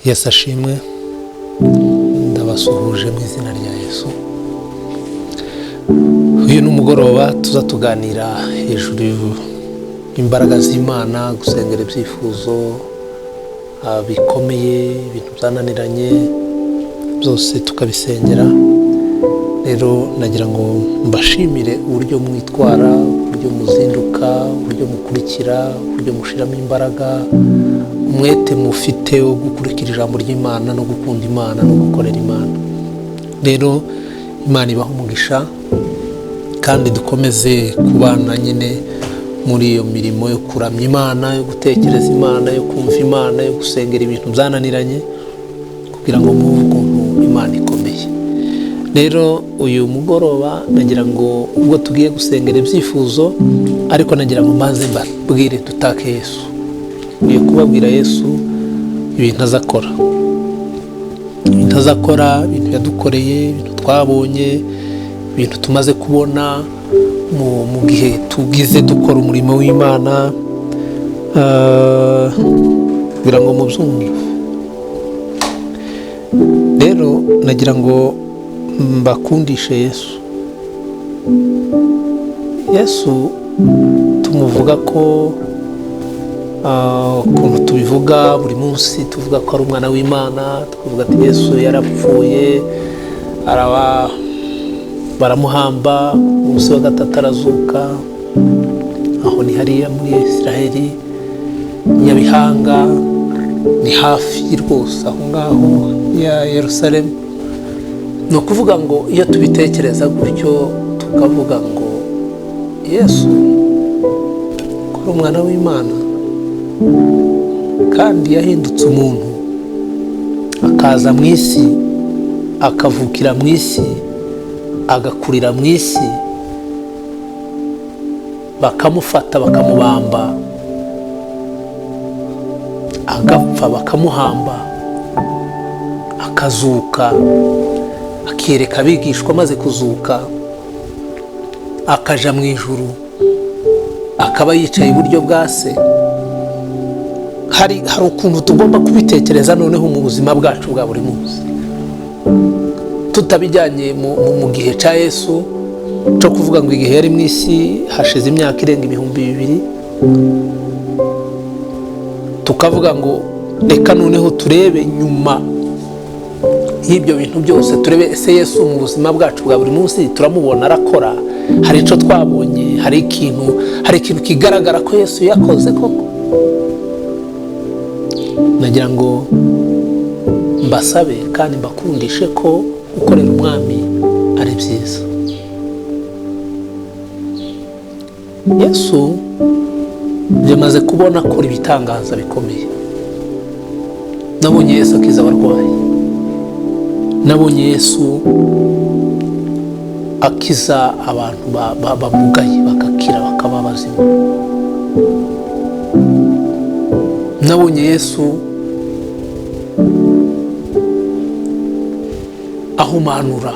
Yesu ashimwe, ndabasuhuje mu izina rya Yesu. Uyu ni umugoroba tuza tuganira hejuru y'imbaraga z'Imana, gusengera ibyifuzo bikomeye, ibintu byananiranye byose tukabisengera. Rero nagira ngo mbashimire uburyo mwitwara, uburyo muzinduka, uburyo mukurikira, uburyo mushiramo imbaraga, umwete mufite wo gukurikira ijambo ry'Imana no gukunda Imana no gukorera Imana. Rero Imana ibahe umugisha, kandi dukomeze kubana nyine muri iyo mirimo yo kuramya Imana, yo gutekereza Imana, yo kumva Imana, yo gusengera ibintu byananiranye, kugira ngo mwumve ukuntu Imana ikomeye. Rero uyu mugoroba nagira ngo ubwo tugiye gusengera ibyifuzo, ariko nagira ngo mbanze mbabwire dutake Yesu. Ngiye kubabwira Yesu ibintu azakora, ibintu azakora, ibintu yadukoreye, ibintu twabonye, ibintu tumaze kubona mu gihe tugize dukora umurimo w'Imana, kugira ngo mubyumve. Rero nagira ngo mbakundishe Yesu. Yesu tumuvuga ko ukuntu tubivuga buri munsi, tuvuga ko ari umwana w'Imana, tukavuga ati Yesu yarapfuye, baramuhamba, umunsi wa gatatu arazuka. Aho ni hariya muri Israheli, Nyabihanga, ni hafi rwose aho ngaho ya Yerusalemu. Ni ukuvuga ngo iyo tubitekereza gutyo tukavuga ngo Yesu ko ari umwana w'Imana kandi yahindutse umuntu, akaza mu isi, akavukira mu isi, agakurira mu isi, bakamufata bakamubamba, agapfa bakamuhamba, akazuka, akiyereka abigishwa amaze kuzuka, akaja mu ijuru, akaba yicaye iburyo bwa se. Hari ukuntu tugomba kubitekereza noneho mu buzima bwacu bwa buri munsi, tutabijyanye mu gihe cya Yesu cyo kuvuga ngo igihe yari mu isi hashize imyaka irenga 2000, tukavuga ngo reka noneho turebe nyuma y'ibyo bintu byose, turebe ese Yesu mu buzima bwacu bwa buri munsi turamubona arakora, hari icyo twabonye, hari ikintu kigaragara ko Yesu yakoze koko. Nagira ngo mbasabe kandi mbakundishe ko gukorera umwami ari byiza. Yesu yamaze kubona akora ibitangaza bikomeye. Nabonye Yesu akiza abarwayi, nabonye Yesu akiza abantu bamugaye bagakira bakaba bazima, nabonye Yesu ahumanura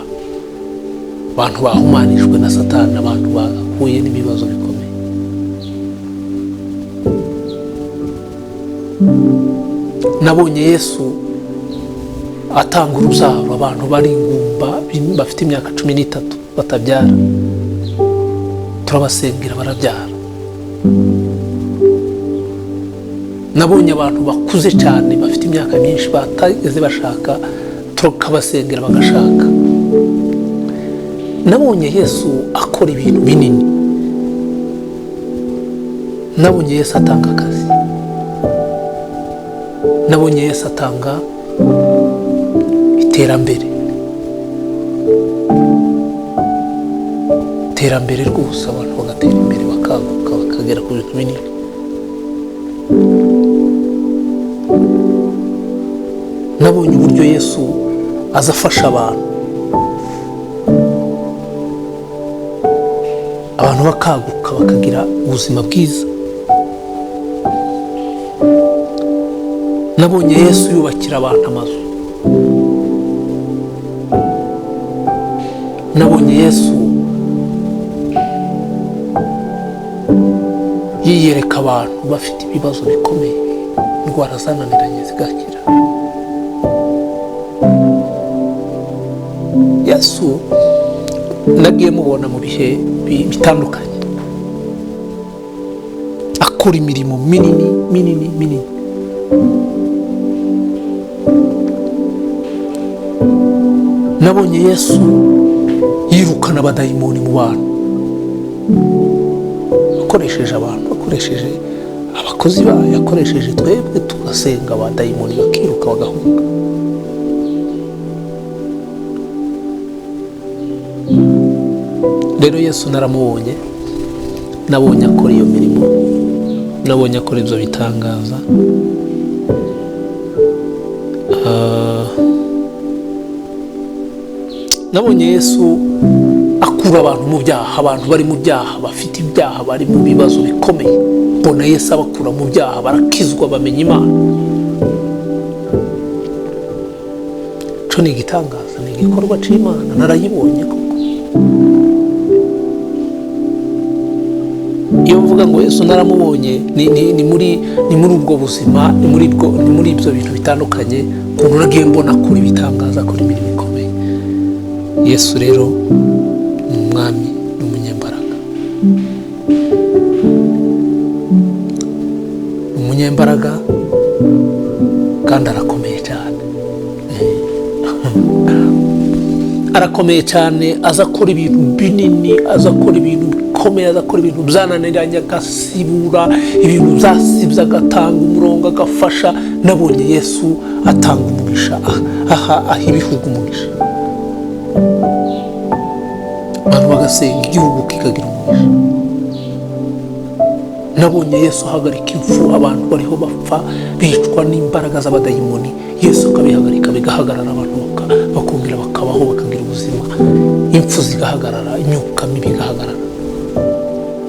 abantu bahumanijwe na Satani, abantu bahuye n'ibibazo bikomeye. Nabonye Yesu atanga urubyaro abantu bari ingumba bafite imyaka 13 batabyara, turabasengera barabyara. Nabonye abantu bakuze cyane bafite imyaka myinshi batageze bashaka, tukabasengera bagashaka. Nabonye Yesu akora ibintu binini. Nabonye Yesu atanga akazi, nabonye Yesu atanga iterambere, iterambere rwose, abantu bagatera imbere, bakaguka, bakagera ku bintu binini. Nabonye uburyo Yesu azafasha abantu, abantu bakaguka bakagira ubuzima bwiza. Nabonye Yesu yubakira abantu amazu. Nabonye Yesu yiyereka abantu bafite ibibazo bikomeye, indwara zananiranye zigakira. Yesu nagiye mubona mu bihe bitandukanye akora imirimo minini minini minini. Nabonye Yesu yirukana abadayimoni mu bantu, akoresheje abantu, akoresheje abakozi bayo, akoresheje twebwe, tugasenga abadayimoni bakiruka bagahunga. Rero Yesu naramubonye, nabonye akora iyo mirimo, nabonye akora ibyo bitangaza. Nabonye Yesu akura abantu mu byaha, abantu bari mu byaha, bafite ibyaha, bari mu bibazo bikomeye. Mbona Yesu abakura mu byaha, barakizwa, bamenya Imana. Cyo ni igitangaza, ni igikorwa cy'Imana, narayibonye koko. Iyo mvuga ngo Yesu naramubonye, ni muri ubwo buzima, ni muri ibyo bintu bitandukanye, ukuntu nagiye mbona akora ibitangaza, akora imirimo ikomeye. Yesu rero ni umwami, ni umunyembaraga, ni umunyembaraga kandi arakomeye cyane. Arakomeye cyane, aza akora ibintu binini, aza akora ibintu bikomeye, aza akora ibintu byananiranye, agasibura ibintu byasibye, agatanga umurongo, agafasha. Nabonye Yesu atanga umugisha, aha ibihugu umugisha, abantu bagasenga igihugu kikagira umugisha. Nabonye Yesu ahagarika impfu, abantu bariho bapfa bicwa n'imbaraga z'abadayimoni, Yesu akabihagarika bigahagarara, abantu bakongera bakabaho, bakagira ubuzima, impfu zigahagarara, imyuka mibi igahagarara.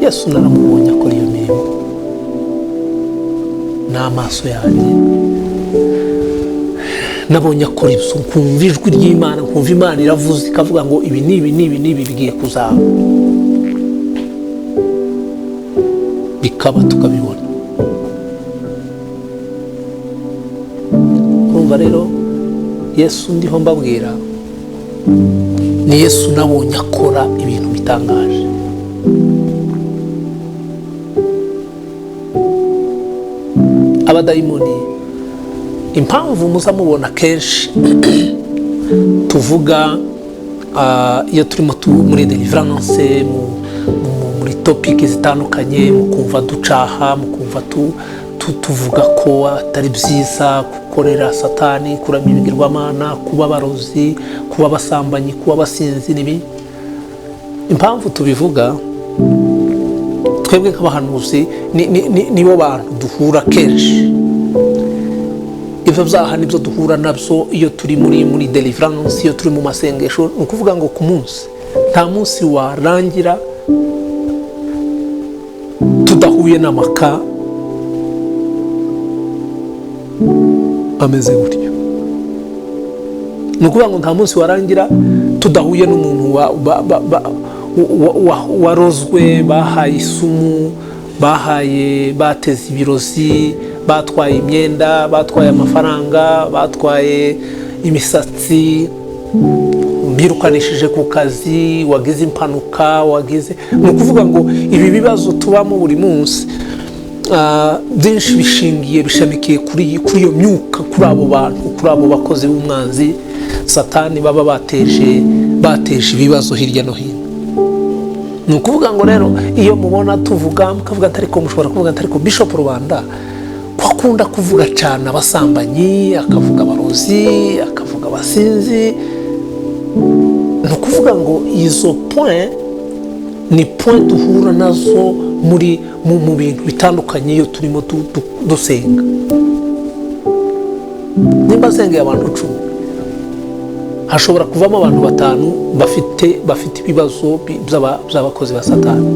Yesu naramubonye akora iyo mirimo n'amaso yanjye. Nabonye akora ibyo, nkumva ijwi ry'Imana, nkumva Imana iravuze ikavuga ngo ibi n'ibi n'ibi n'ibi bigiye kuzaba, bikaba, tukabibona. Urumva rero Yesu ndiho mbabwira ni Yesu nabonye akora ibintu bitangaje. Abadayimoni, impamvu muzamubona kenshi tuvuga iyo turimo muri deliverance, muri topic zitandukanye, mukumva ducaha, mukumva tuvuga ko atari byiza gukorera Satani, kuramya ibigirwamana, kuba abarozi, kuba abasambanyi, kuba abasinzi n'ibindi. Impamvu tubivuga twebwe nk'abahanuzi nibo bantu duhura kenshi. Ibyo byaha nibyo duhura nabyo iyo turi muri deliverance, iyo turi mu masengesho. Ni ukuvuga ngo ku munsi, nta munsi warangira tudahuye n'amaka ameze gutyo. Ni ukuvuga ngo nta munsi warangira tudahuye n'umuntu warozwe, bahaye isumu, bahaye, bateze ibirozi, batwaye imyenda, batwaye amafaranga, batwaye imisatsi, birukanishije ku kazi, wagize impanuka, wagize. Ni ukuvuga ngo ibi bibazo tubamo buri munsi byinshi bishingiye, bishamikiye kuri iyo myuka, kuri abo bantu, kuri abo bakozi b'umwanzi Satani baba bateje ibibazo hirya no hino. Ni ukuvuga ngo rero iyo mubona tuvuga mukavuga atariko, mushobora kuvuga atariko Bishop Rubanda ko akunda kuvuga cyane abasambanyi, akavuga abarozi, akavuga abasinzi. Ni ukuvuga ngo izo point ni point duhura nazo muri mu bintu bitandukanye iyo turimo dusenga. Nimba sengeye abantu 10, hashobora kuvamo abantu 5 bafite ibibazo by'abakozi ba Satani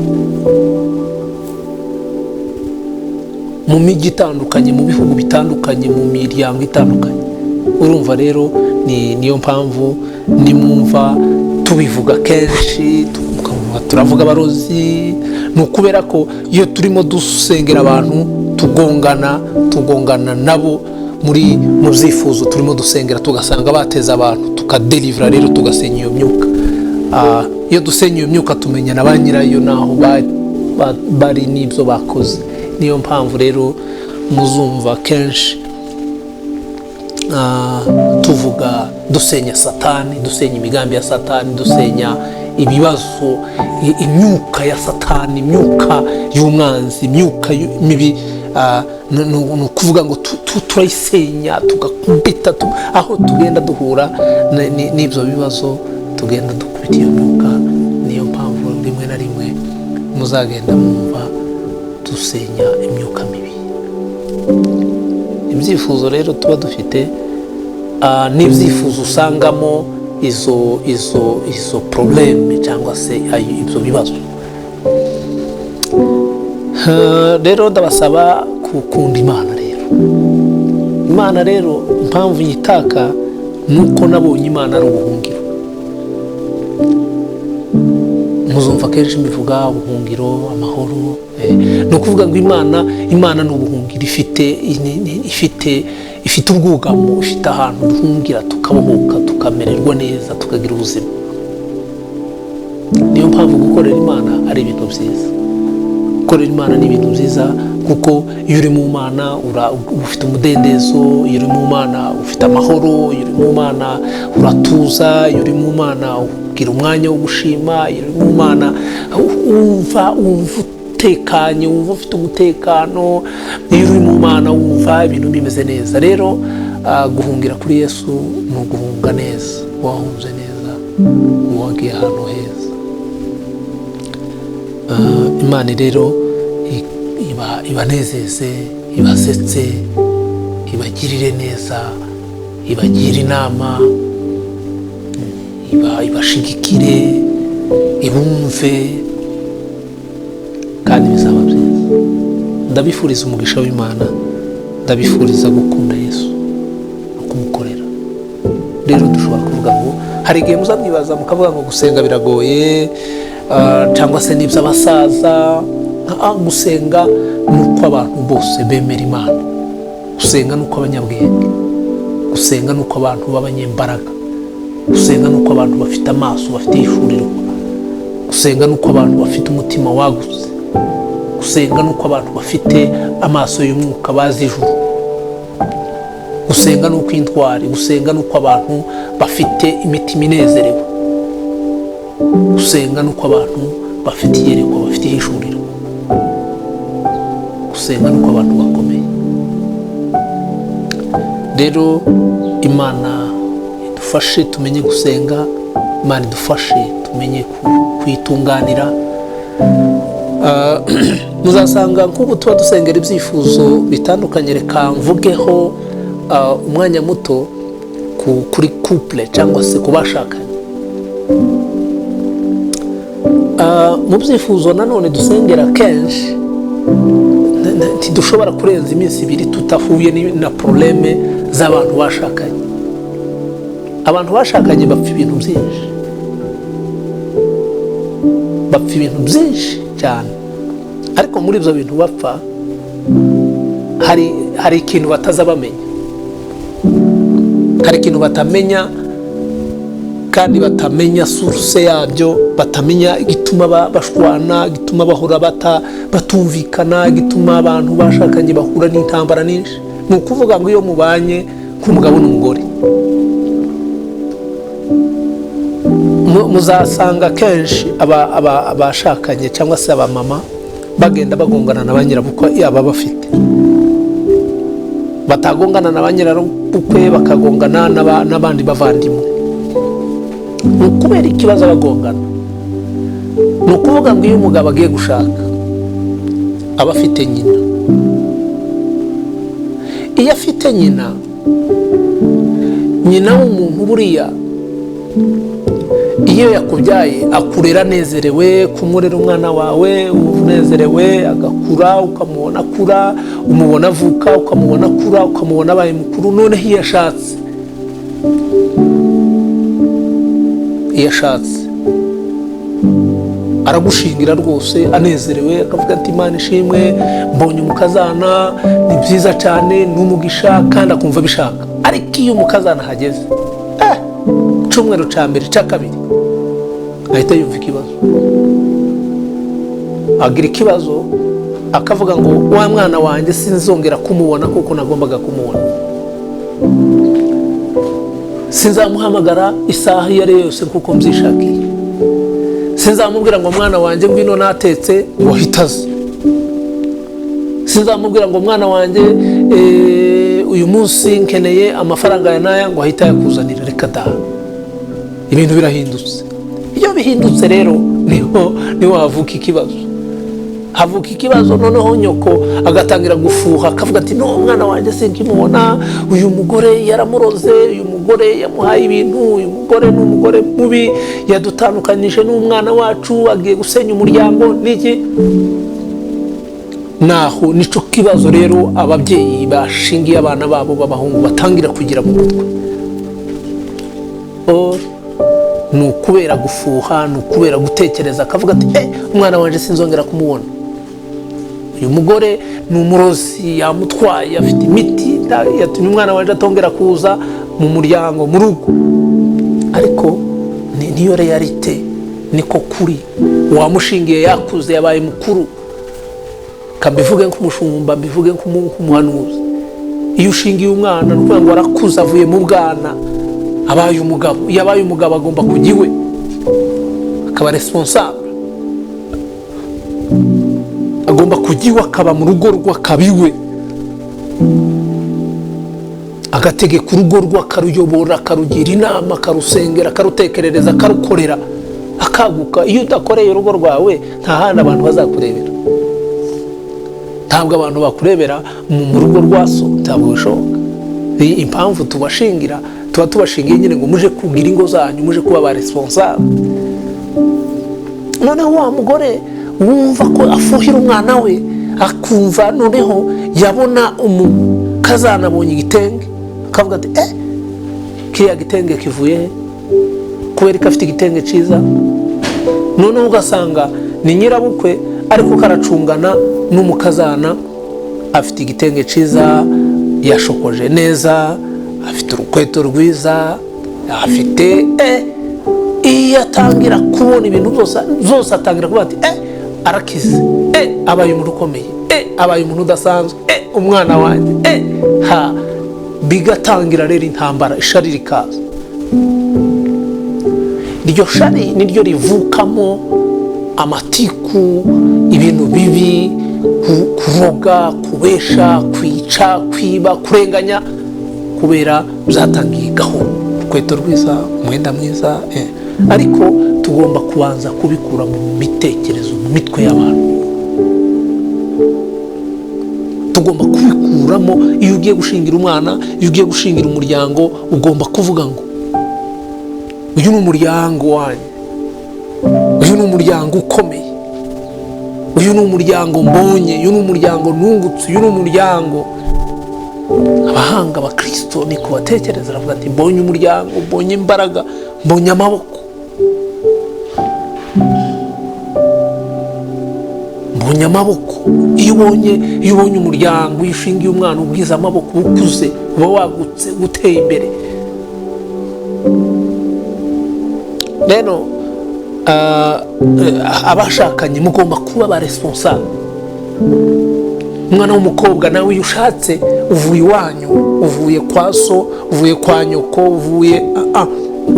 mu mijyi itandukanye, mu bihugu bitandukanye, mu miryango itandukanye. Urumva rero niyo mpamvu nimwumva tubivuga kenshi, turavuga abarozi, ni ukubera ko iyo turimo dusengera abantu tugongana nabo muri mu byifuzo turimo dusengera, tugasanga bateza abantu, tukadelivra rero, tugasenya iyo myuka. Iyo dusenya iyo myuka tumenya na ba nyirayo n'aho bari n'ibyo bakoze. Niyo mpamvu rero muzumva kenshi tuvuga dusenya Satani, dusenya imigambi ya Satani, dusenya ibibazo, imyuka ya Satani, imyuka y'umwanzi, imyuka mibi. Ni ukuvuga ngo turayisenya, tugakubita aho tugenda duhura n'ibyo bibazo, tugenda dukubita iyo myuka. Niyo mpamvu rimwe na rimwe muzagenda mwumva dusenya imyuka mibi. Ibyifuzo rero tuba dufite n'ibyifuzo usangamo izo problème cyangwa se ibyo bibazo. Rero ndabasaba gukunda Imana. Rero Imana rero impamvu nyitaka ni uko nabonye Imana ari ubuhungiro. Muzumva kenshi mbivuga, ubuhungiro, amahoro. Ni ukuvuga ngo Imana ni ubuhungiro, ifite ubwugamo, ifite ahantu duhungira tukabohoka, tukamererwa neza, tukagira ubuzima. Niyo mpamvu gukorera Imana ari ibintu byiza. Gukorera Imana ni ibintu byiza, kuko iyo uri mu Mana ufite umudendezo, iyo uri mu Mana ufite amahoro, iyo uri mu Mana uratuza, iyo uri mu Mana ugira umwanya wo gushima, iyo uri mu Mana wumva utekanye, wumva ufite umutekano, iyo uri mu Mana wumva ibintu bimeze neza. Rero guhungira kuri Yesu ni uguhunga neza, wahunze neza, wagiye ahantu heza. Imana rero ibanezeze, ibasetse, ibagirire neza, ibagire inama, ibashigikire, ibumve, kandi bizaba byiza. Ndabifuriza umugisha w'Imana, ndabifuriza gukunda Yesu no kumukorera. Rero dushobora kuvuga ngo hari igihe muzamwibaza mukavuga ngo gusenga biragoye, cyangwa se n'iby'abasaza. Gusenga ni uko abantu bose bemera Imana, gusenga ni uko abanyabwenge, gusenga ni uko abantu b'abanyembaraga, gusenga ni uko abantu bafite amaso, bafite ishurirwa, gusenga ni uko abantu bafite umutima wagutse, gusenga ni uko abantu bafite amaso y'umwuka bazi ijuru, gusenga ni uko intwari, gusenga ni uko abantu bafite imitima inezerewe, gusenga ni uko abantu bafite iyerekwa, bafite ihishurirwa, gusenga ni uko abantu bakomeye. Rero Imana idufashe tumenye gusenga, Imana idufashe tumenye kuyitunganira. Muzasanga nk'ubu tuba dusengera ibyifuzo bitandukanye. Reka mvugeho umwanya muto kuri couple cyangwa se ku bashakanye. Mu byifuzo nanone dusengera kenshi, ntidushobora kurenza iminsi ibiri tutahuye na problème z'abantu bashakanye. Abantu bashakanye bapfa ibintu byinshi, bapfa ibintu byinshi cyane. Ariko muri ibyo bintu bapfa hari ikintu bataza bamenya, hari ikintu batamenya, kandi batamenya source yabyo, batamenya igituma bashwana, igituma bahora batumvikana, igituma abantu bashakanye bahura n'intambara nyinshi. Ni ukuvuga ngo iyo mubanye nk'umugabo n'umugore, muzasanga kenshi abashakanye cyangwa se abamama bagenda bagongana na ba nyirabukwe, yaba bafite batagongana na ba nyirabukwe, bakagongana n'abandi bavandimwe. Ni ukubera ikibazo bagongana. Ni ukuvuga ngo iyo umugabo agiye gushaka aba afite nyina. Iyo afite nyina, nyina w'umuntu buriya iyo yakubyaye akurera anezerewe, kumurera umwana wawe unezerewe, agakura ukamubona akura, umubona avuka ukamubona akura, ukamubona abaye mukuru. Noneho iyo ashatse aragushingira rwose anezerewe, akavuga ati Imana ishimwe, mbonye umukazana, ni byiza cyane, ni umugisha, kandi akumva abishaka. Ariko iyo umukazana ahageze, icyumweru cya mbere cya kabiri Ahita yumva ikibazo, agira ikibazo, akavuga ngo wa mwana wanjye sinzongera kumubona kuko nagombaga kumubona, sinzamuhamagara isaha iyo ari yo yose kuko mbyishakiye, sinzamubwira ngo mwana wanjye ngwino natetse ngo ahite aza, sinzamubwira ngo mwana wanjye uyu munsi nkeneye amafaranga ya naya ngo ahite ayakuzanira. Reka da, ibintu birahindutse. Iyo bihindutse rero niho havuka ikibazo, havuka ikibazo. Noneho nyoko agatangira gufuha, akavuga ati no mwana wanjye sinkimubona, uyu mugore yaramuroze, uyu mugore yamuhaye ibintu, uyu mugore ni umugore mubi, yadutandukanyije n'umwana wacu, agiye gusenya umuryango n'iki. Naho nico kibazo rero ababyeyi bashingiye abana babo b'abahungu batangira kugira mu mutwe. Ni ukubera gufuha, ni ukubera gutekereza, akavuga ati umwana wanjye sinzongera kumubona, uyu mugore ni umurozi, yamutwaye, afite imiti yatumye umwana wanjye atongera kuza mu muryango, mu rugo. Ariko niyo réalité, niko kuri. Uwamushingiye yakuze, yabaye mukuru. Kambivuge nk'umushumba, mbivuge nk'umuhanuzi. Iyo ushingiye umwana ni ukuvuga ngo arakuze, avuye mu bwana, abaye umugabo. Iyo abaye umugabo agomba kujya iwe, akaba responsable, agomba kujya iwe, akaba mu rugo rwe, akaba iwe, agategeka urugo rwe, akaruyobora, akarugira inama, akarusengera, akarutekerereza, akarukorera, akaguka. Iyo udakoreye urugo rwawe nta handi abantu bazakurebera, ntabwo abantu bakurebera mu rugo rwa so, ntabwo bishoboka. Impamvu tubashingira, tuba tubashingiye nyine ngo muje kugira ingo zanyu, muje kuba ba responsable. Noneho wa mugore wumva ko afuhira umwana we, akumva noneho yabona umukazana abonye igitenge, akavuga ati kiriya gitenge kivuye he? Kubera ko afite igitenge cyiza. Noneho ugasanga ni nyirabukwe ariko karacungana n'umukazana, afite igitenge cyiza, yashokoje neza, afite urukweto rwiza, afite iyo atangira kubona ibintu byose atangira kuvuga ati arakize, abaye umuntu ukomeye, abaye umuntu udasanzwe, umwana wanjye, ha bigatangira rero intambara, ishari rikaza. Iryo shari niryo rivukamo amatiku, ibintu bibi, kuroga, kubesha, kwica, kwiba, kurenganya, kubera byatangiye gahoro. Urukweto rwiza, umwenda mwiza, Ariko tugomba kubanza kubikura mu mitekerezo, mu mitwe y'abantu. Tugomba kubikuramo. Iyo ugiye gushingira umwana, iyo ugiye gushingira umuryango, ugomba kuvuga ngo uyu ni umuryango wanjye, uyu ni umuryango ukomeye, uyu ni umuryango mbonye, uyu ni umuryango nungutse, uyu ni umuryango. Abahanga abakristo ni kubatekereza, aravuga ati mbonye umuryango, mbonye imbaraga, mbonye amaboko, mbonye amaboko. Iyo ubonye umuryango, iyo ushingiye umwana ubwiza amaboko, ukuze, uba wagutse, uteye imbere. Rero abashakanye mugomba kuba ba responsable. Umwana w'umukobwa nawe iyo ushatse, uvuye iwanyu, uvuye kwa so, uvuye kwa nyoko, uvuye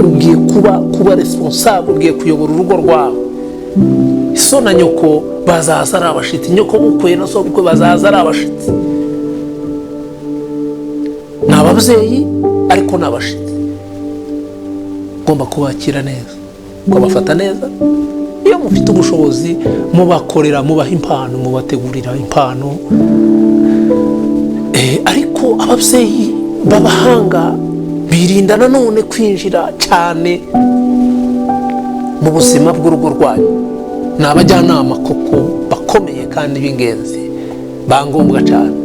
ugiye kuba responsable, ugiye kuyobora urugo rwawe. So na nyoko bazaza ari abashitsi, nyoko bukwe na so bukwe bazaza ari abashitsi. Ni ababyeyi ariko ni abashitsi, ugomba kubakira neza, ukabafata neza. Iyo mufite ubushobozi mubakorera, mubaha impano, mubategurira impano. Ariko ababyeyi b'abahanga birinda nanone kwinjira cyane mu buzima bw'urugo rwanyu. Ni abajyanama koko bakomeye kandi b'ingenzi, bangombwa cyane.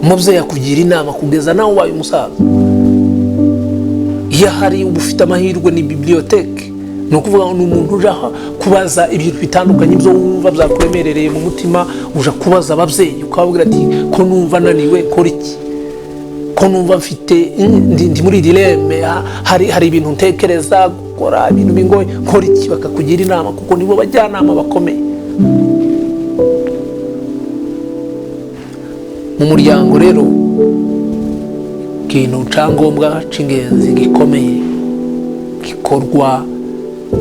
Umubyeyi akugira inama kugeza nawe ubaye umusaza. Iyo ahari uba ufite amahirwe, ni bibliothèque. Ni ukuvuga ngo ni umuntu uja kubaza ibintu bitandukanye, ibyo wumva byakuremerereye mu mutima, uja kubaza ababyeyi ukababwira ati ko numva naniwe, kora iki, ko numva mfite ndi muri dilemme, hari ibintu ntekereza. gukora ibintu bingoye, nkora iki, bakakugira inama, kuko nibo bajyanama bakomeye mu muryango. Rero ikintu cyangombwa cy'ingenzi gikomeye gikorwa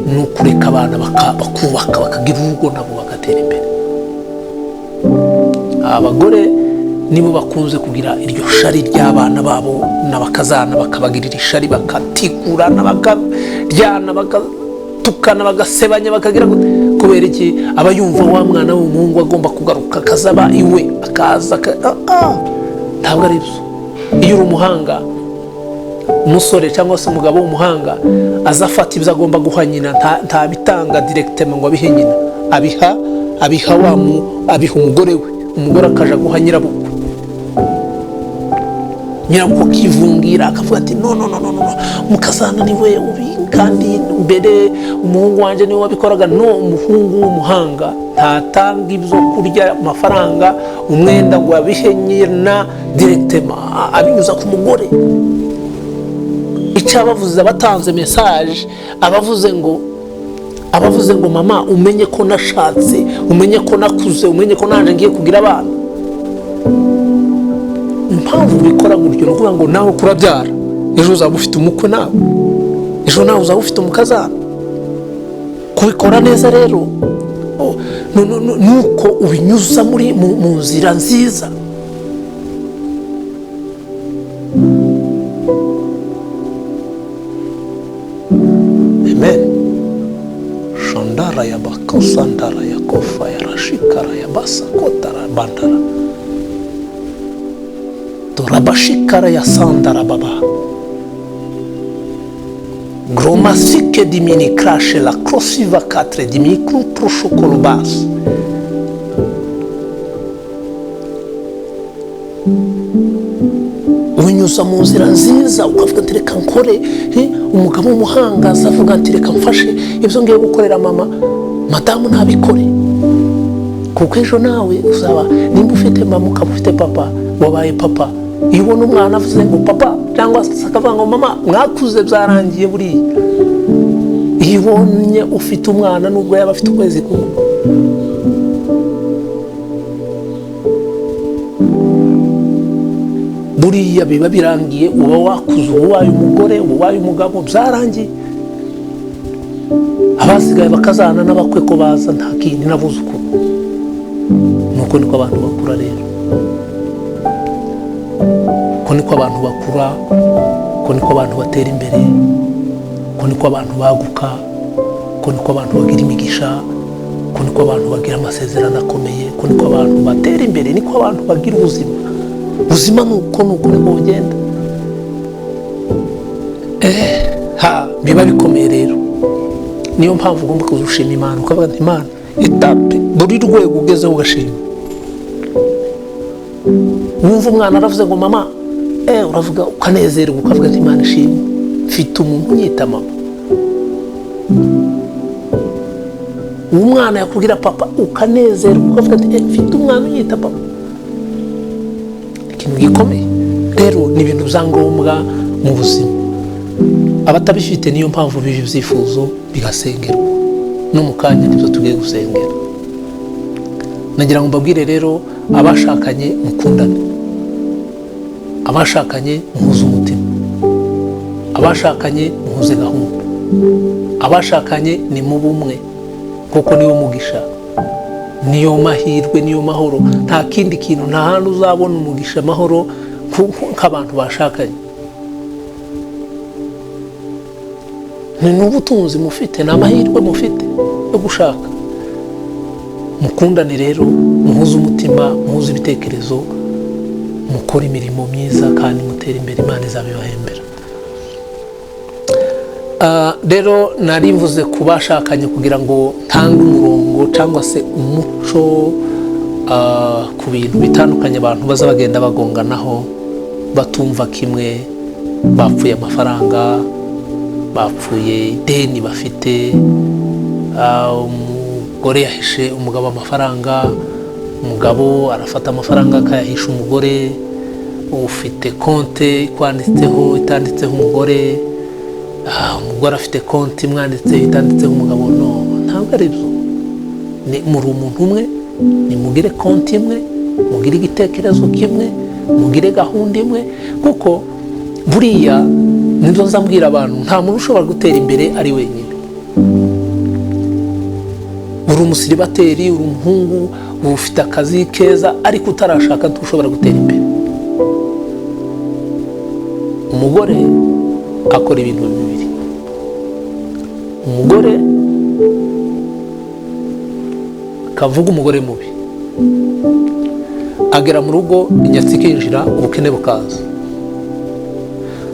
ni ukureka abana bakubaka, bakagira urugo nabo bagatera imbere. Abagore nibo bakunze kugira iryo shari ry'abana babo n'abakazana, bakabagirira ishari, bakatikurana, bakaryana, bagatukana, bagasebanya, bakagira kubera iki? Aba yumva wa mwana w'umuhungu agomba kugaruka akazaba iwe, akaza ntabwo ari byo. Iyo uri umuhanga, umusore cyangwa se umugabo w'umuhanga aza afata ibyo agomba guha nyina, ntabitanga directement ngo abihe nyina, abiha abiha umugore we, umugore akaja guha nyirabukwe, nyirabukwe akivungira akavuga ati no no no no no, mukazana niwe ubi, kandi mbere umuhungu wanje niwe wabikoraga. No, umuhungu w'umuhanga ntatanga ibyo kurya, amafaranga, umwenda ngo abihe nyina directement, abinyuza ku mugore. Icyo abavuze, abatanze message, abavuze ngo mama umenye ko nashatse, umenye ko nakuze, umenye ko nanje ngiye kugira abana. Impamvu bikora gutyo ni ukuvuga ngo nawe kurabyara, ejo uzaba ufite umukwe, nawe ejo nawe uzaba ufite umukazana. Kubikora neza rero nuko ubinyuza muri mu nzira nziza. Amen. Shandara ya bakosandara ya kofa ya rashikara ya basakotara bandara torabashikara ya sandara baba gromasike dimini crashe la crossiva 4 dimini proshokolobas. Ubinyuza mu nzira nziza, ukavuga ati reka nkore. Umugabo w'umuhanga azavuga ati reka mfashe ibyo ngiye gukorera mama, madamu ntabikore, kuko ejo nawe uzaba, nimba ufite mama ukaba ufite papa, wabaye papa. Iyo ubona umwana avuze ngo papa cyangwa se akavuga ngo mama, mwakuze byarangiye buriya. Iyo ubonye ufite umwana nubwo yaba afite ukwezi kumwe, buriya biba birangiye, uba wakuze, ubaye umugore, ubaye umugabo, byarangiye. Abasigaye bakazana n'abakwe ko baza nta kindi n'abuzukuru. Nuko niko abantu bakura rero, ko niko abantu bakura, ko niko abantu batera imbere, ko niko abantu baguka, ko niko abantu bagira imigisha, ko niko abantu bagira amasezerano akomeye, ko niko abantu batera imbere, niko abantu bagira ubuzima. Ubuzima nuko nuko niko bugenda. Biba bikomeye rero. Niyo mpamvu ugomba kuzushima Imana, ukavuga ati Imana etape buri rwego ugezeho ugashima. Wumva umwana aravuze ngo mama, uravuga ukanezerwa, ukavuga ati Imana ishimwe, mfite umuntu unyita mama. Umwana yakubwira papa ukanezerwa, ukavuga ati mfite umwana unyita papa. Ikintu gikomeye rero ni ibintu bya ngombwa mu buzima. Abatabifite niyo mpamvu bibi byifuzo bigasengerwa, no mu kanya nibyo tugiye gusengera. Nagira ngo mbabwire rero, abashakanye mukundane, abashakanye muhuze umutima, abashakanye muhuze gahunda, abashakanye ni mu bumwe, kuko niwo mugisha, niyo mahirwe, niyo mahoro. Nta kindi kintu, nta hantu uzabona umugisha amahoro nk'abantu bashakanye. Ni n'ubutunzi mufite, ni amahirwe mufite yo gushaka. Mukundane rero, muhuze umutima, muhuze ibitekerezo, mukore imirimo myiza kandi mutere imbere, Imana izabibahembera. Rero nari mvuze ku bashakanye kugira ngo ntange umurongo cyangwa se umuco ku bintu bitandukanye abantu baza bagenda bagonganaho, batumva kimwe, bapfuye amafaranga, bapfuye ideni bafite, umugore yahishe umugabo amafaranga, umugabo arafata amafaranga akayahisha umugore, ufite konte ikwanditseho itanditseho umugore, Umugore afite konti imwanditse itanditseho umugabo, no, ntabwo ari byo. Ni muri umuntu umwe, nimugire konti imwe, mugire igitekerezo kimwe, mugire gahunda imwe, kuko buriya nibyo nzambwira abantu, nta muntu ushobora gutera imbere ari wenyine. Uri umusiribateri, uri umuhungu, ufite akazi keza, ariko utarashaka ntushobora gutera imbere. Umugore akora ibintu bibiri. Umugore kavuga umugore mubi, agera mu rugo inyatsi ikinjira, ubukene bukaza.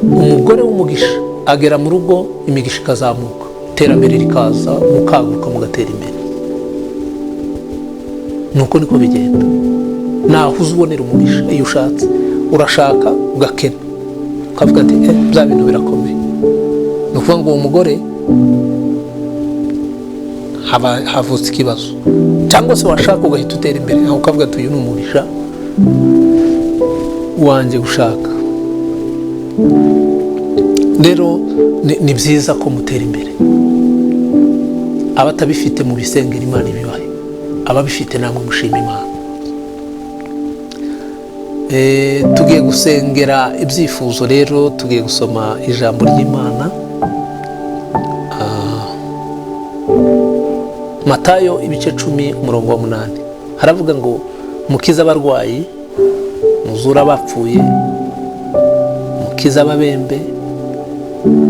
Umugore w'umugisha agera mu rugo imigisha ikazamuka, iterambere rikaza, mukaguka mugatera imbere. Nuko niko bigenda. Naho uzubonera umugisha iyo ushatse, urashaka ugakena, ukavuga ati bya bintu birakomeye. Ni ukuvuga ngo uwo mugore havutse ikibazo, cyangwa se washaka ugahita utera imbere, aho ukavuga ati uyu ni umugisha wanjye gushaka. Rero ni byiza ko mutera imbere. Abatabifite mu bisengera Imana ibibahe, ababifite namwe mushima Imana. Tugiye gusengera ibyifuzo rero, tugiye gusoma ijambo ry'Imana. Matayo ibice 10 umurongo wa 8 haravuga ngo mukize abarwayi, muzura abapfuye, mukize ababembe,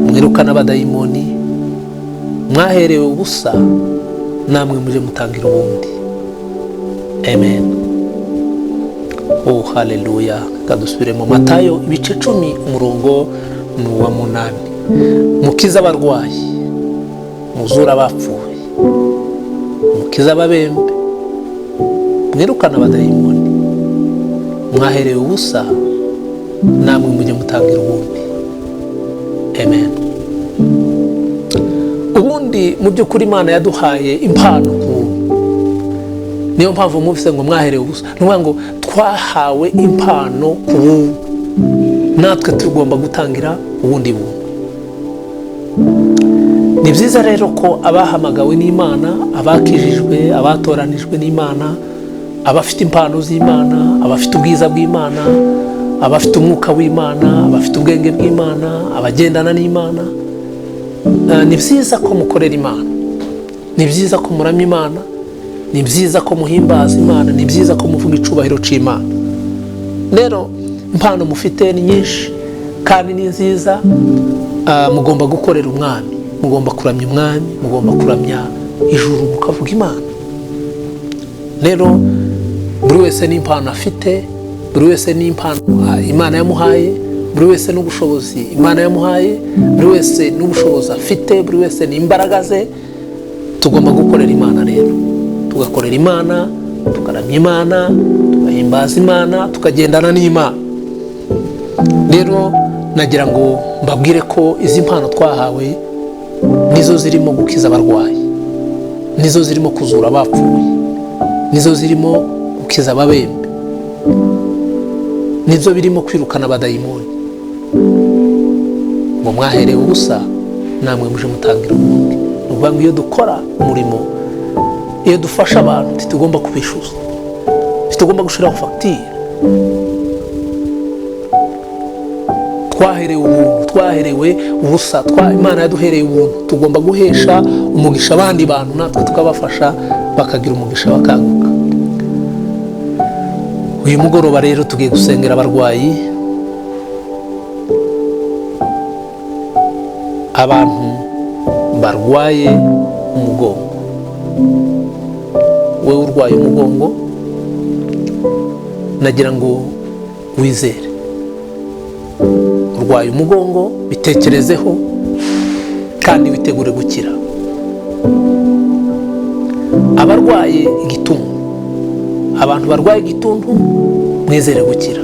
mwirukana abadayimoni, mwaherewe ubusa namwe muje mutangira ubundi. Amen. Oh, haleluya. Kadusubire mu Matayo ibice 10 umurongo wa 8. Mukize abarwayi, muzura abapfuye, mukize ababembe, mwirukana abadayimoni, mwaherewe ubusa namwe mujye mutangira ubundi. Amen. Ubundi mu by'ukuri Imana yaduhaye impano ku niyo mpamvu mufise ngo mwaherewe ubusa. Nuvuga ngo twahawe impano ku buntu, natwe tugomba gutangira ubundi buntu. Ni byiza rero ko abahamagawe n'Imana, abakijijwe, abatoranijwe n'Imana, abafite impano z'Imana, abafite ubwiza bw'Imana, abafite umwuka w'Imana, abafite ubwenge bw'Imana, abagendana n'Imana, ni byiza ko mukorera Imana, ni byiza ko muramya Imana, ni byiza ko muhimbaza Imana, ni byiza ko muvuga icubahiro c'Imana. Rero impano mufite ni nyinshi kandi ni nziza. Mugomba gukorera Umwami, mugomba kuramya Umwami, mugomba kuramya ijuru, mukavuga Imana. Rero buri wese n'impano afite, buri wese n'impano Imana yamuhaye, buri wese n'ubushobozi Imana yamuhaye, buri wese n'ubushobozi afite, buri wese n'imbaraga ze. Tugomba gukorera Imana rero, tugakorera Imana, tukaramya Imana, tugahimbaza Imana, tukagendana n'Imana. Rero nagira ngo mbabwire ko izi mpano twahawe nizo zirimo gukiza abarwayi, nizo zirimo kuzura abapfuye, nizo zirimo gukiza ababembe, nizo birimo kwirukana abadayimoni. Ngo mwaherewe ubusa namwe muje mutangira ubundi. Ni ukuvuga ngo iyo dukora umurimo, iyo dufasha abantu, ntitugomba kubishuza, ntitugomba gushiraho fagitire. Twaherewe ubuntu, twaherewe ubusa, Imana yaduhereye ubuntu, tugomba guhesha umugisha abandi bantu, natwe tukabafasha bakagira umugisha bakaguka. Uyu mugoroba rero tugiye gusengera abarwayi, abantu barwaye umugongo. Wewe urwaye umugongo, nagira ngo wizere. Urwaye umugongo, bitekerezeho kandi witegure gukira. Abarwaye igituntu, abantu barwaye igituntu, mwizere gukira.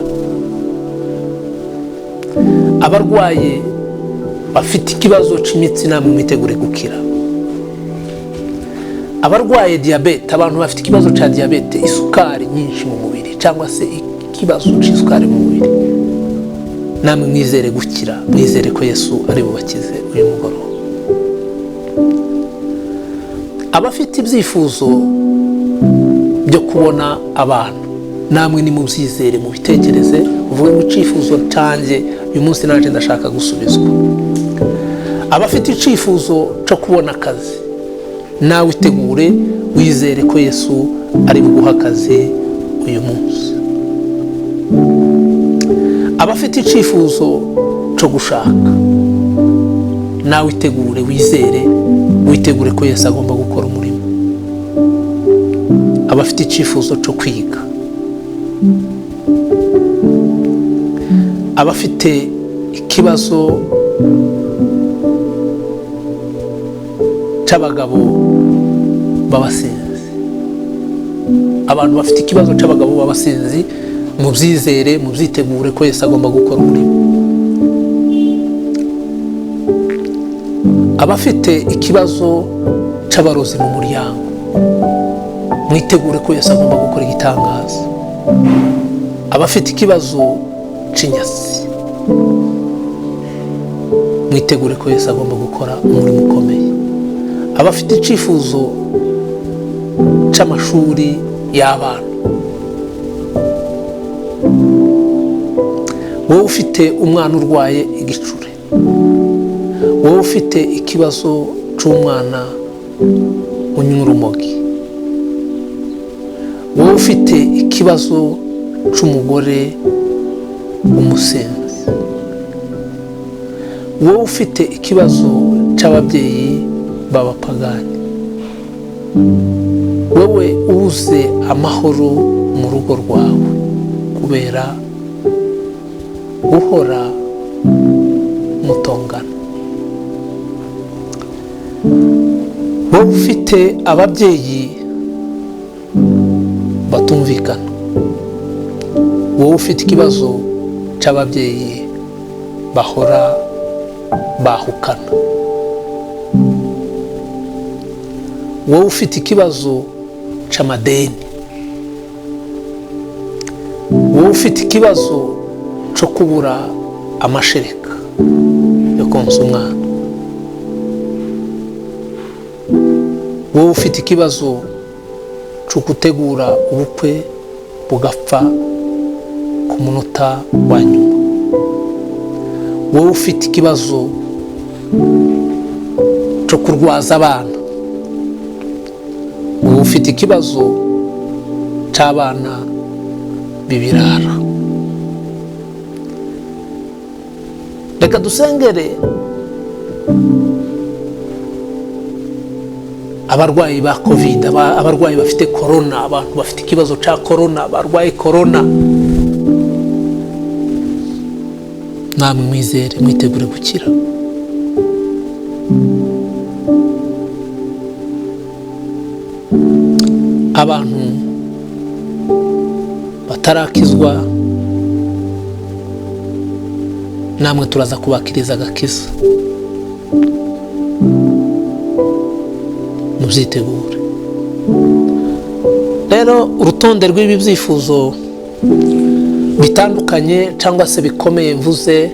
Abarwaye bafite ikibazo cy'imitsi, namwe mwitegure gukira. Abarwaye diyabete, abantu bafite ikibazo cya diyabete, isukari nyinshi mu mubiri cyangwa se ikibazo cy'isukari mu mubiri, Namwe mwizere gukira, mwizere ko Yesu ari bubakize uyu mugoroba. Abafite ibyifuzo byo kubona abana, namwe ni mubyizere, mubitekereze, uvuge ngo icyifuzo cyanjye uyu munsi naje ndashaka gusubizwa. Abafite icyifuzo cyo kubona akazi, nawe itegure wizere ko Yesu ari buguha akazi uyu munsi. Abafite icyifuzo cyo gushaka, nawe itegure wizere, witegure ko Yesu agomba gukora umurimo. Abafite icyifuzo cyo kwiga, abafite ikibazo cy'abagabo b'abasinzi, abantu bafite ikibazo cy'abagabo b'abasinzi, mubyizere, mubyitegure ko Yesu agomba gukora umurimo. Abafite ikibazo cy'abarozi mu muryango, mwitegure ko Yesu agomba gukora igitangaza. Abafite ikibazo cy'inyatsi, mwitegure ko Yesu agomba gukora umurimo ukomeye. Abafite icyifuzo cy'amashuri y'abana, wowe ufite umwana urwaye igicure, wowe ufite ikibazo cy'umwana unywa urumogi, wowe ufite ikibazo cy'umugore umusinzi, wowe ufite ikibazo cy'ababyeyi b'abapagani, wowe ubuze amahoro mu rugo rwawe kubera guhora mutongana, wowe ufite ababyeyi batumvikana, wowe ufite ikibazo cy'ababyeyi bahora bahukana, wowe ufite ikibazo cy'amadeni, wowe ufite ikibazo cyo kubura amashereka yo konsa umwana, wowe ufite ikibazo cyo gutegura ubukwe bugapfa ku munota wa nyuma, wowe ufite ikibazo cyo kurwaza abana, wowe ufite ikibazo cy'abana b'ibirara. Reka dusengere abarwayi ba Covid, abarwayi bafite corona, abantu bafite ikibazo cya corona, barwaye corona. Namwe mwizere, mwitegure gukira. Abantu batarakizwa, namwe turaza kubakiriza agakiza, mubyitegure. Rero urutonde rw'ibi byifuzo bitandukanye cyangwa se bikomeye mvuze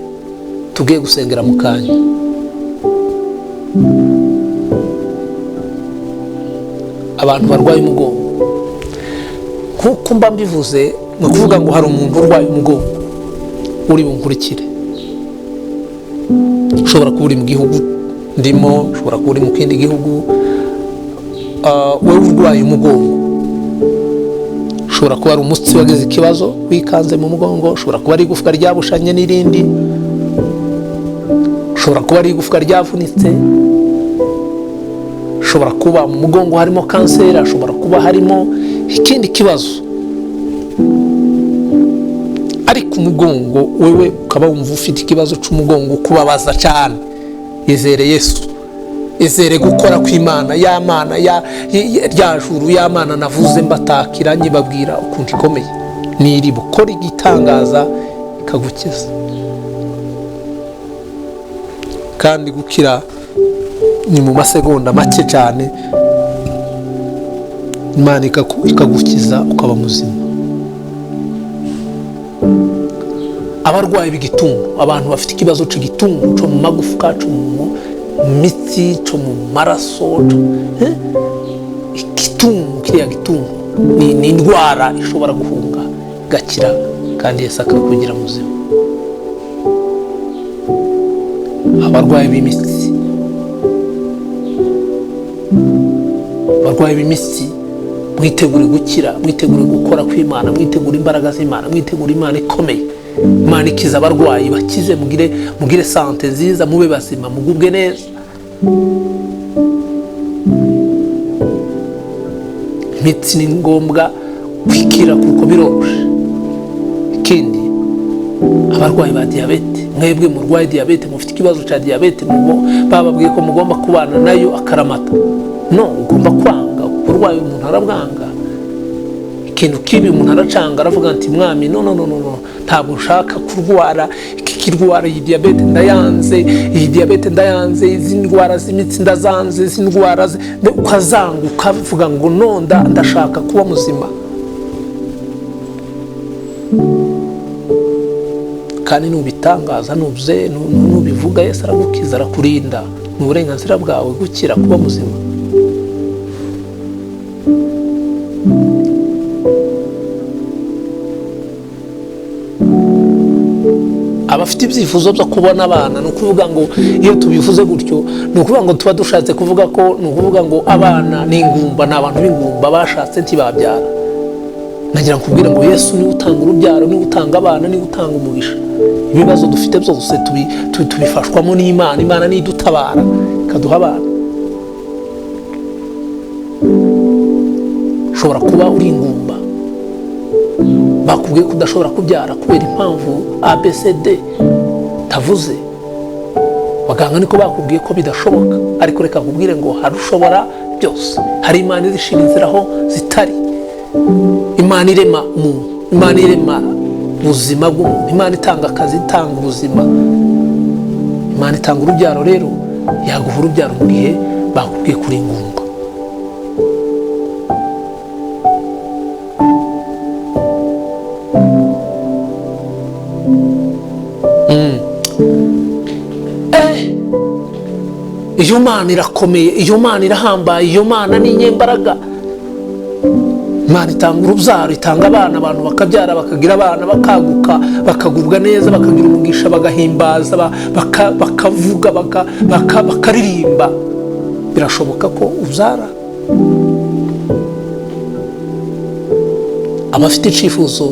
tugiye gusengera mu kanya. Abantu barwaye umugongo, kuko mba mbivuze ni ukuvuga ngo hari umuntu urwaye umugongo uri bunkurikire, ushobora kuba uri mu gihugu ndimo, ushobora kuba uri mu kindi gihugu, wowe urwaye umugongo, ushobora kuba ari umutsi wagize ikibazo wikanze mu mugongo, ushobora kuba ari igufwa ryabushanye n'irindi, ushobora kuba ari igufwa ryavunitse, ushobora kuba mu mugongo harimo kanseri, ashobora kuba harimo ikindi kibazo, ariko umugongo wewe ukaba wumva ufite ikibazo cy'umugongo kubabaza cyane. Izere Yesu, izere gukora kw'Imana, ya Mana ya rya juru, ya Mana navuze mbatakira nyibabwira ukuntu ikomeye, niri bukora igitangaza ikagukiza. Kandi gukira ni mu masegonda make cyane, Imana ikagukiza ukaba muzima. Abarwayi b'igituntu, abantu bafite ikibazo cy'igituntu cyo mu magufwa, cyo mu mitsi, cyo mu maraso, igituntu, kiriya gituntu ni indwara ishobora guhunga igakira, kandi Yesu akakugira muzima. Abarwayi b'imitsi, abarwayi b'imitsi, mwitegure gukira, mwitegure gukora kw'Imana, mwitegure imbaraga z'Imana, mwitegure Imana ikomeye, Imana ikiza abarwayi, bakize, mugire sante nziza, mube bazima, mugubwe neza. Imitsi ni ngombwa kwikira kuko biroroshe. Ikindi, abarwayi ba diyabete, mwebwe murwaye diyabete, mufite ikibazo cya diyabete, bababwiye ko mugomba kubana nayo akaramata. No, ugomba kwanga uburwayi, umuntu arabwanga. Ikintu kibi umuntu aracanga, aravuga ati mwami, no no no no, ntabwo nshaka kurwara iki kirwara, iyi diyabete ndayanze, iyi diyabete ndayanze, izi ndwara z'imitsi ndazanze, izi ndwara, ukazanga, ukavuga ngo no, ndashaka kuba muzima. Kandi nubitangaza, nubivuga, Yesu aragukiza, arakurinda. Ni uburenganzira bwawe gukira, kuba muzima. Abafite ibyifuzo byo kubona abana, ni ukuvuga ngo iyo tubivuze gutyo, ni ukuvuga ngo tuba dushatse kuvuga ko, ni ukuvuga ngo abana ni ingumba, ni abantu b'ingumba bashatse ntibabyara. Nagira nkubwire ngo Yesu niwe utanga urubyaro, niwe utanga abana, niwe utanga umugisha. Ibibazo dufite byose tubifashwamo n'Imana. Imana niyo idutabara ikaduha abana. Ushobora kuba uri ingumba, bakubwiye ko udashobora kubyara kubera impamvu ABCD tavuze, abaganga niko bakubwiye ko bidashoboka, ariko reka nkubwire ngo hari ushobora byose. Hari Imana izishira inzira aho zitari. Imana irema umuntu, Imana irema ubuzima bw'umuntu, Imana itanga akazi, itanga ubuzima, Imana itanga urubyaro. Rero yaguha urubyaro mu gihe bakubwiye kuri ingumba. Iyo Mana irakomeye, iyo Mana irahambaye, iyo Mana ni inyembaraga. Imana itanga urubyaro, itanga abana, abantu bakabyara, bakagira abana, bakaguka, bakagubwa neza, bakagira umugisha, bagahimbaza, bakavuga, bakaririmba. Birashoboka ko ubyara. Abafite icyifuzo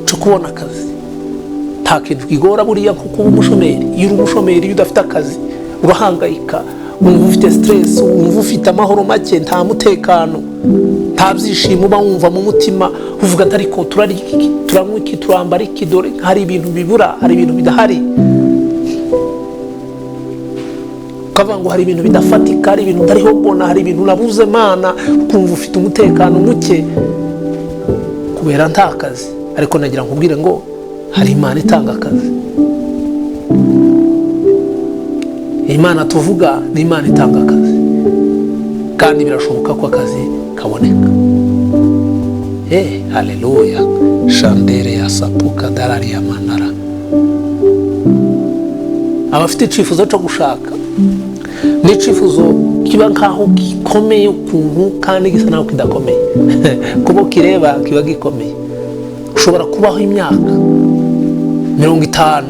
cyo kubona akazi, nta kintu kigora buriya nko kuba umushomeri. Iyo uri umushomeri, iyo udafite akazi, urahangayika, wumva ufite stress, wumva ufite amahoro make, nta mutekano, nta byishimo uba wumva mu mutima, uvuga ati ariko turarya iki, turanywa iki, turambara iki, dore hari ibintu bibura, hari ibintu bidahari. Ukavuga ngo hari ibintu bidafatika, hari ibintu ntariho mbona, hari ibintu nabuze Mana, ukumva ufite umutekano muke kubera nta kazi. Ariko nagira nkubwire ngo hari Imana itanga akazi. Imana tuvuga ni Imana itanga akazi, kandi birashoboka ko akazi kaboneka. Haleluya. Shandere ya sapuka darari ya manara. Abafite icyifuzo cyo gushaka, ni icyifuzo kiba nkaho gikomeye ukuntu, kandi gisa naho kidakomeye. Kubo kireba kiba gikomeye. Ushobora kubaho imyaka 50,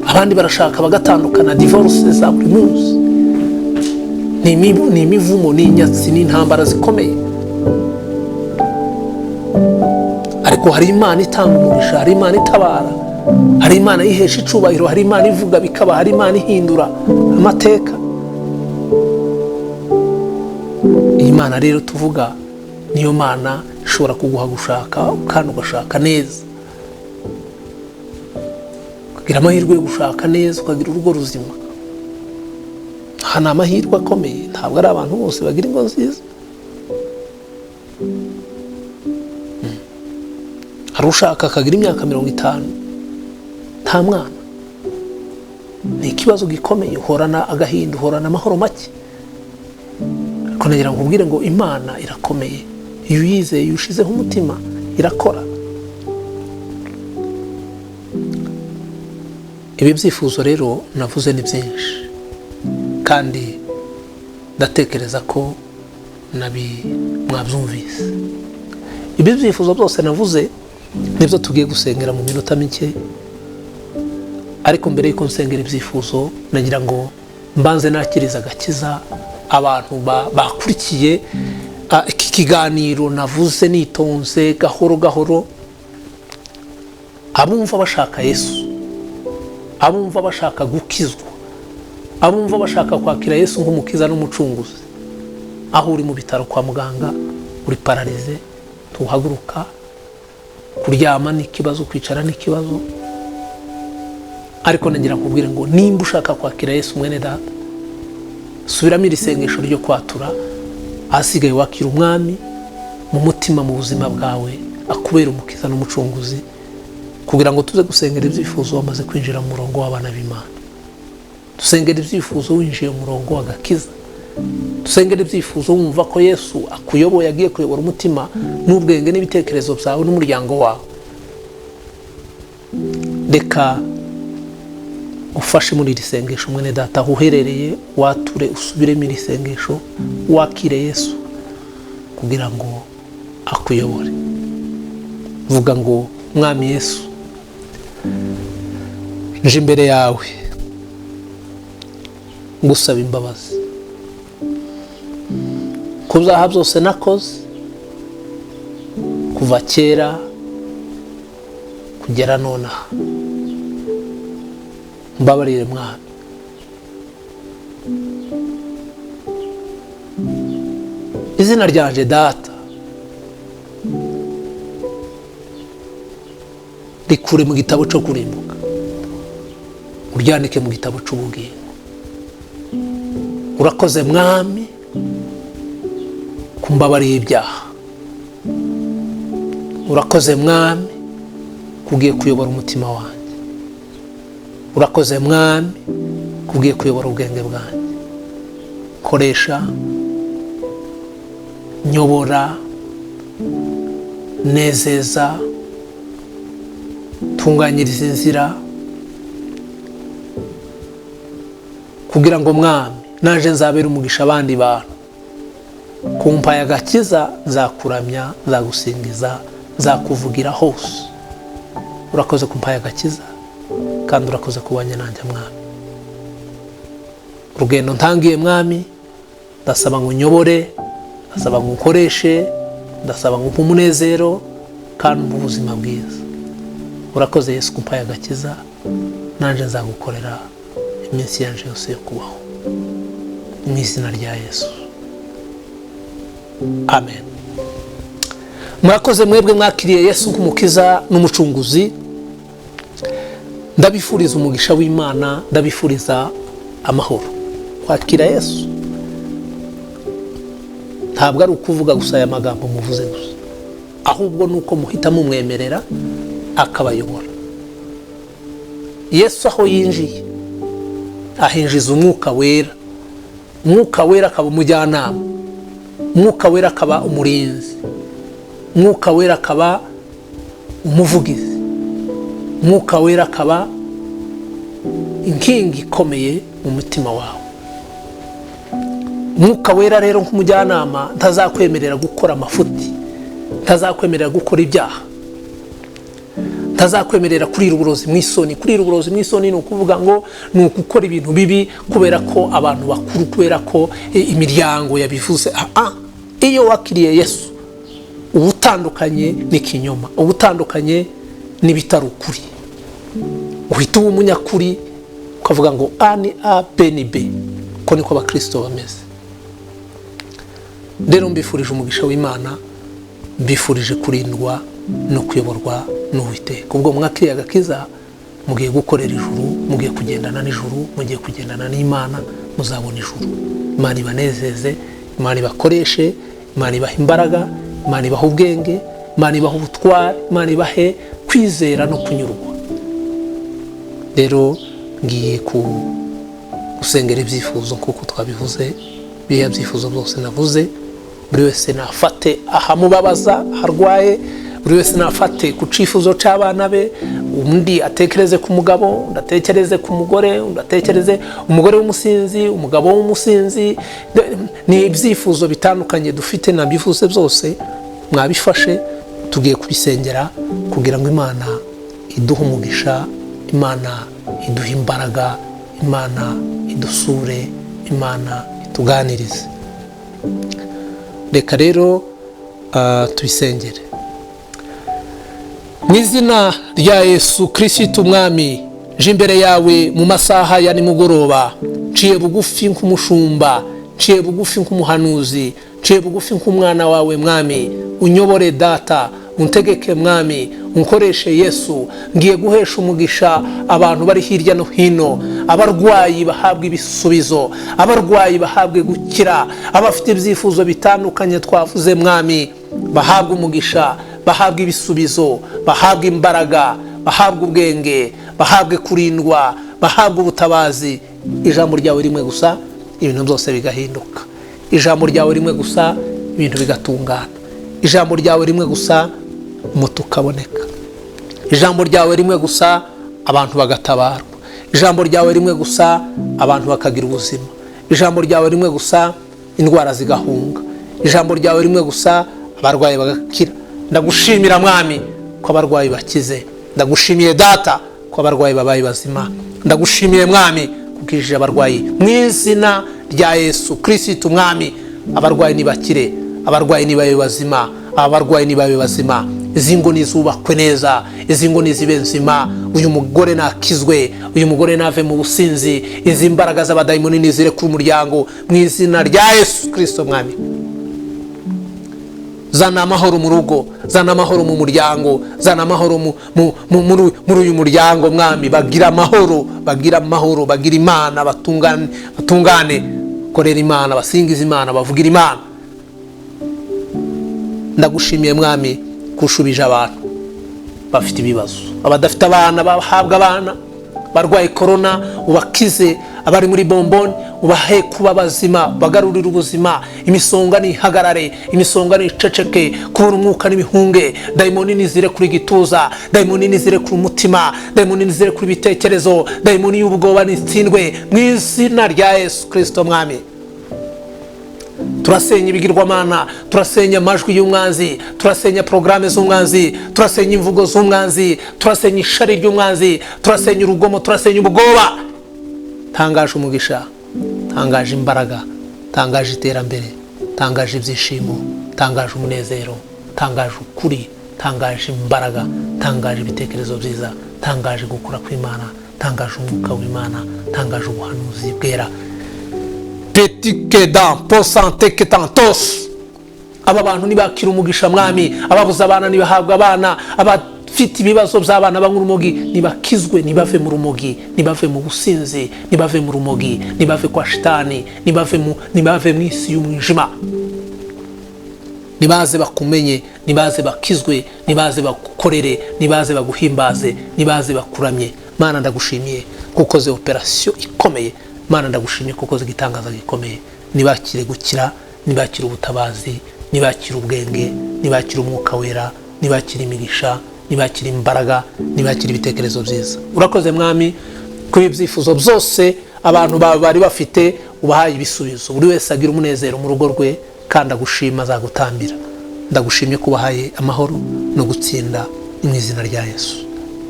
abandi barashaka bagatandukana, divorce za buri munsi, ni imivumo, ni inyatsi, ni intambara zikomeye. Ariko hari Imana itanga umugisha, hari Imana itabara, hari Imana yihesha icubahiro, hari Imana ivuga bikaba, hari Imana ihindura amateka. Iyi Mana rero tuvuga niyo Mana ishobora kuguha gushaka, kandi ugashaka neza, ukagira amahirwe yo gushaka neza, ukagira urugo ruzima. Aha ni amahirwe akomeye, ntabwo ari abantu bose bagira ingo nziza. Hari ushaka akagira imyaka 50 nta mwana, ni ikibazo gikomeye, uhorana agahinda, uhorana amahoro make. Ariko nagira ngo nkubwire ngo Imana irakomeye, Iyo uyizeye, iyo ushizeho umutima, irakora. Ibi byifuzo rero navuze ni byinshi, kandi ndatekereza ko nabi mwabyumvise. Ibi byifuzo byose navuze nibyo tugiye gusengera mu minota mike. Ariko mbere y'uko nsengera ibyifuzo, nagira ngo mbanze nakiriza agakiza abantu bakurikiye iki kiganiro navuze nitonze gahoro gahoro. Abumva bashaka Yesu, abumva bashaka gukizwa, abumva bashaka kwakira Yesu nk'umukiza n'umucunguzi, aho uri mu bitaro kwa muganga, uri pararize, tuhaguruka, kuryama ni ikibazo, kwicara ni ikibazo, ariko nagira nkubwire ngo nimba ushaka kwakira Yesu, mwene data, subiramo iri sengesho ryo kwatura, ahasigaye wakira umwami mu mutima, mu buzima bwawe, akubera umukiza n'umucunguzi, kugira ngo tuze gusengera ibyifuzo wamaze kwinjira mu murongo w'abana b'Imana. Dusengera ibyifuzo winjiye mu murongo w'agakiza. Dusengera ibyifuzo wumva ko Yesu akuyoboye, agiye kuyobora umutima n'ubwenge n'ibitekerezo byawe n'umuryango wawe. Reka ufashe muri iri sengesho, mwene data, aho uherereye, wature, usubiremo iri sengesho, wakire Yesu kugira ngo akuyobore. Vuga ngo: Mwami Yesu, nje imbere yawe ngusaba imbabazi ku byaha byose nakoze kuva kera kugera nonaha. Mbabarire Mwami. Izina ryanje data rikure mu gitabo cyo kurimbuka, uryandike mu gitabo cy'ubugingo. Urakoze Mwami kumbabariye ibyaha. Urakoze Mwami kugiye kuyobora umutima wanjye. Urakoze Mwami kugiye kuyobora ubwenge bwanjye. Koresha, nyobora, nezeza, tunganyiriza inzira, kugira ngo Mwami naje nzabera umugisha abandi bantu. Kumpaye agakiza, nzakuramya, nzagusingiza, nzakuvugira hose. Urakoze kumpaye agakiza, kandi urakoze kubanye nanjye Mwami. Urugendo ntangiye Mwami, ndasaba ngo unyobore, ndasaba ngo ukoreshe, ndasaba ngo umpe umunezero kandi umpe ubuzima bwiza. Urakoze Yesu kumpaye agakiza, nanjye nzagukorera iminsi yanje yose yo kubaho, mu izina rya Yesu, amen. Murakoze mwebwe mwakiriye Yesu nk'umukiza n'umucunguzi. Ndabifuriza umugisha w'Imana, ndabifuriza amahoro. Kwakira Yesu ntabwo ari ukuvuga gusa aya magambo muvuze gusa, ahubwo ni uko muhita mumwemerera akabayobora. Yesu aho yinjiye ahinjiza umwuka wera. Umwuka wera akaba umujyanama, umwuka wera akaba umurinzi, umwuka wera akaba umuvugizi, umwuka wera akaba inkingi ikomeye mu mutima wawe. Umwuka wera rero nk'umujyanama ntazakwemerera gukora amafuti, ntazakwemerera gukora ibyaha, ntazakwemerera kurira uburozi mu isoni. Kurira uburozi mu isoni ni ukuvuga ngo ni ukukora ibintu bibi kubera ko abantu bakuru, kubera ko imiryango yabivuze. Iyo wakiriye Yesu uba utandukanye n'ikinyoma, uba utandukanye n'ibitari ukuri, uhita uba umunyakuri, ukavuga ngo A ni A, B ni B. Ko niko abakristo bameze. Rero mbifurije umugisha w'Imana, mbifurije kurindwa no kuyoborwa n'Uwiteka. Ubwo mwakiriye agakiza, mugiye gukorera ijuru, mugiye kugendana n'ijuru, mugiye kugendana n'Imana, muzabona ijuru. Imana ibanezeze, Imana ibakoreshe, Imana ibahe imbaraga, Imana ibahe ubwenge, Imana ibahe ubutwari, Imana ibahe kwizera no kunyurwa. Rero ngiye gusengera ibyifuzo nk'uko twabivuze, biriya byifuzo byose navuze. Buri wese nafate ahamubabaza harwaye, buri wese nafate ku cyifuzo cy'abana be, undi atekereze ku mugabo, undi atekereze ku mugore, undi atekereze umugore w'umusinzi, umugabo w'umusinzi. Ni ibyifuzo bitandukanye dufite, nabyifuze byose mwabifashe, tugiye kubisengera kugira ngo Imana iduhe umugisha, Imana iduhe imbaraga, Imana idusure, Imana ituganirize. Reka rero tubisengere mu izina rya Yesu Kirisitu Umwami. Nje imbere yawe mu masaha ya nimugoroba, nciye bugufi nk'umushumba, nciye bugufi nk'umuhanuzi, nciye bugufi nk'umwana wawe. Mwami, unyobore Data, untegeke Mwami, unkoreshe Yesu. Ngiye guhesha umugisha abantu bari hirya no hino. Abarwayi bahabwa ibisubizo, abarwayi bahabwe gukira, abafite ibyifuzo bitandukanye twavuze, Mwami, bahabwa umugisha, bahabwa ibisubizo, bahabwa imbaraga, bahabwa ubwenge, bahabwe kurindwa, bahabwa ubutabazi. Ijambo ryawe rimwe gusa, ibintu byose bigahinduka. Ijambo ryawe rimwe gusa, ibintu bigatungana. Ijambo ryawe rimwe gusa, umuti ukaboneka. Ijambo ryawe rimwe gusa, abantu bagatabarwa. Ijambo ryawe rimwe gusa, abantu bakagira ubuzima. Ijambo ryawe rimwe gusa, indwara zigahunga. Ijambo ryawe rimwe gusa, abarwayi bagakira. Ndagushimira Mwami ko abarwayi bakize. Ndagushimiye Data ko abarwayi babaye bazima. Ndagushimiye Mwami kukijije abarwayi. Mu izina rya Yesu Kirisitu Umwami, abarwayi nibakire, abarwayi nibabe bazima, abarwayi nibabe bazima. Izi ngo nizubakwe neza, izi ngo nizibe nzima. Uyu mugore nakizwe, uyu mugore nave mu businzi. Izi mbaraga z'abadayimoni nizirekure umuryango mu izina rya Yesu Kirisito. Mwami, zana amahoro mu rugo, zana amahoro mu muryango, zana amahoro muri uyu muryango. Mwami, bagira amahoro, bagira amahoro, bagira Imana, batungane, batungane, korera Imana, basingiza Imana, bavugira Imana. Ndagushimiye Mwami kushubije abantu bafite ibibazo. Abadafite abana bahabwa abana, barwaye korona ubakize, abari muri bomboni ubahe kuba bazima, bagarurire ubuzima. Imisonga nihagarare, imisonga niceceke, kubura umwuka n'ibihunge. Dayimoni nizire kuri gituza, dayimoni nizire kuri umutima, dayimoni nizire kuri ibitekerezo, dayimoni y'ubwoba nitsindwe mu izina rya Yesu Kirisito. Mwami, turasenya ibigirwamana, turasenya amajwi y'umwanzi, turasenya porogaramu z'umwanzi, turasenya imvugo z'umwanzi, turasenya ishari ry'umwanzi, turasenya urugomo, turasenya ubwoba. Tangaje umugisha, tangaje imbaraga, tangaje iterambere, tangaje ibyishimo, tangaje umunezero, tangaje ukuri, tangaje imbaraga, tangaje ibitekerezo byiza, tangaje gukura kw'Imana, tangaje umwuka w'Imana, tangaje ubuhanuzi bwera. Petikedan posante ketantos. Aba bantu nibakira umugisha Mwami. Ababuze abana nibahabwa abana, abafite ibibazo by'abana banywa urumogi nibakizwe, nibave mu rumogi, nibave mu businzi, nibave mu rumogi, nibave kwa shitani, nibave mu isi y'umwijima, nibaze bakumenye, nibaze bakizwe, nibaze bagukorere, nibaze baguhimbaze, nibaze bakuramye. Mana, ndagushimiye kuko ukoze operasiyo ikomeye. Mana, ndagushimiye kuko ukoze igitangaza gikomeye. Nibakire gukira, nibakire ubutabazi, nibakire ubwenge, nibakire umwuka wera, nibakire imigisha, nibakire imbaraga, nibakire ibitekerezo byiza. Urakoze Mwami kuri ibyifuzo byose abantu bari bafite, ubahaye ibisubizo. Buri wese agira umunezero mu rugo rwe, kandi agushima azagutambira. Ndagushimye ko ubahaye amahoro no gutsinda mu izina rya Yesu,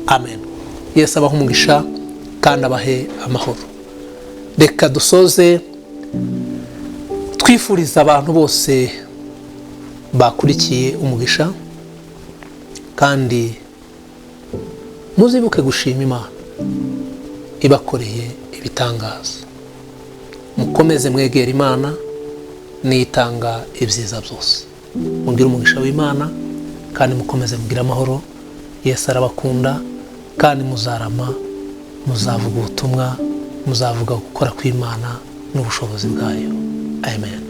amen. Yesu abahe umugisha kandi abahe amahoro. Reka dusoze twifuriza abantu bose bakurikiye umugisha, kandi muzibuke gushima Imana ibakoreye ibitangaza. Mukomeze mwegera Imana nitanga ibyiza byose. Mugire umugisha w'Imana kandi mukomeze mugire amahoro. Yesu arabakunda kandi muzarama, muzavuga ubutumwa, muzavuga gukora kw'Imana n'ubushobozi bwayo. Amen.